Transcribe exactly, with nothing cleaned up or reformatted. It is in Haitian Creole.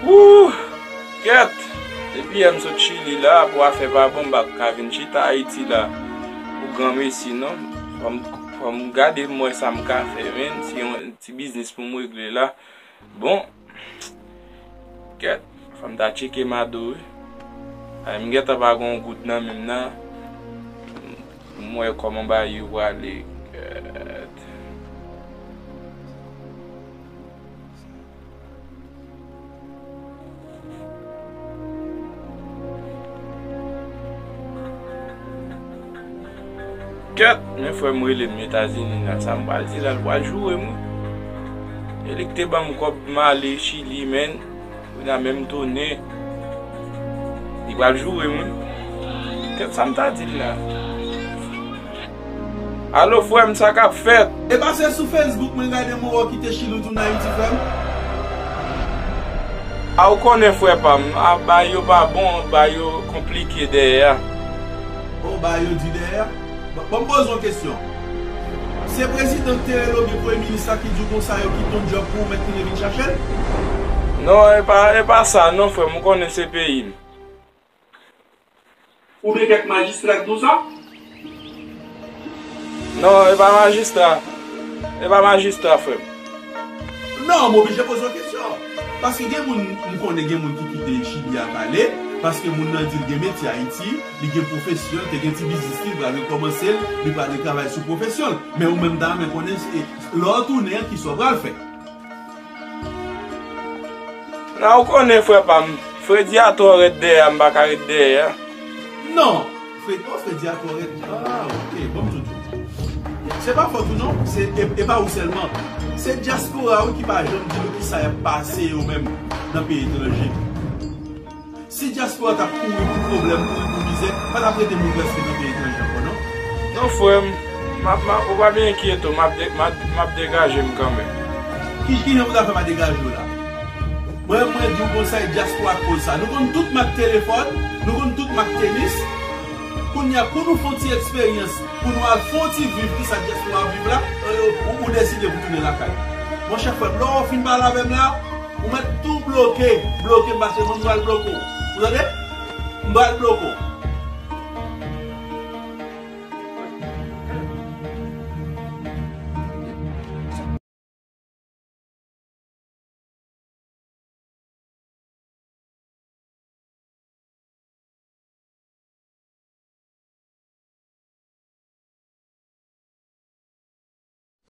Ooh, kèt! Depi yè m sot Chili la, pou afè pa bon, m pa ka vin chita Ayiti la pou granmesi, non. Fò m, fò m gade m wè sa m ka fè, men, si yon ti biznis pou m regle la. Bon, kèt, fò m ta tcheke Mado, wi. Ay, m gentan pa gen yon goud nan men m nan. M wè kòman bagay yo prale. Kèt. Kèt, men frè m rele m Etazini la, sa m pral di la, l pral joure m, wi. E li ki te ban m kòb m ale Chili, men. Kounye a menm tounen, li pral joure m, wi. Kèt, sa m ta di l la? Alo, frè m, sa k ap fèt? E pa se sou Facebook mwen gade m wè w kite Chili, w tounen Ayiti, frè m? A, ou konnen, frè pa m, a, bagay yo pa bon, bagay yo konplike dèyè a. O, bagay yo di dèyè a? Bon, bon, m poze yon kesyon. Se prezidan k te rele w oubyen premye minis la ki di w konsa yo kite yon djòb pou ou mèt tounen vin chache l? Non, e pa, e pa sa, non, frè m, ou konnen se peyi m. Oubyen kèk majistra k di w sa? Non, e pa majistra. E pa majistra, frè m. Non, m oblije poze w kesyon. Paske gen moun, m konnen gen moun ki kite Chili a pale, paske moun nan di l gen metye Ayiti, li gen pwofesyon, te gen ti biznis li, li pral rekòmanse l, li pral retravay sou pwofesyon l. Men ou menm ta renmen konnen, e, lè w tounen an, kisa w pral fè? Nan, ou konnen, frè pa m, fredi a twò rèd dèyè a, m pa ka ret dèyè a. Non, fredi, o, fredi a twò rèd. Ah, ok, bon, m toujou. Se pa fòt ou non, se, e, e pa ou sèlman. Se dyaspora, wi, ki pa janm di nou kisa y ap pase yo menm nan peyi etranje. Si dyaspora t ap kouri pou pwoblèm, kouri pou mizè, pa t ap rete moun prèske nan peyi etranje ankò, non. Non, frè m, m ap, m ap, ou pa byen enkyete w, m ap de-, m ap, m ap degaje m kanmenm. Ki, ki jan pou ta fè pa degaje w la? Mwen, mwen di w konsa, e dyaspora k koz sa. Nou konn tout mak telefòn, nou konn tout mak tenis. Kounye a, pou nou fè yon ti eksperyans, pou nou al fè yon ti viv kisa dyaspora ap viv la, e, ou, ou deside pou tounen lakay. Monchè frè m, lè w fin pale avè m la, ou mèt tou bloke, bloke m, paske mwen m pral bloke w. Ou tande? M pral bloke w.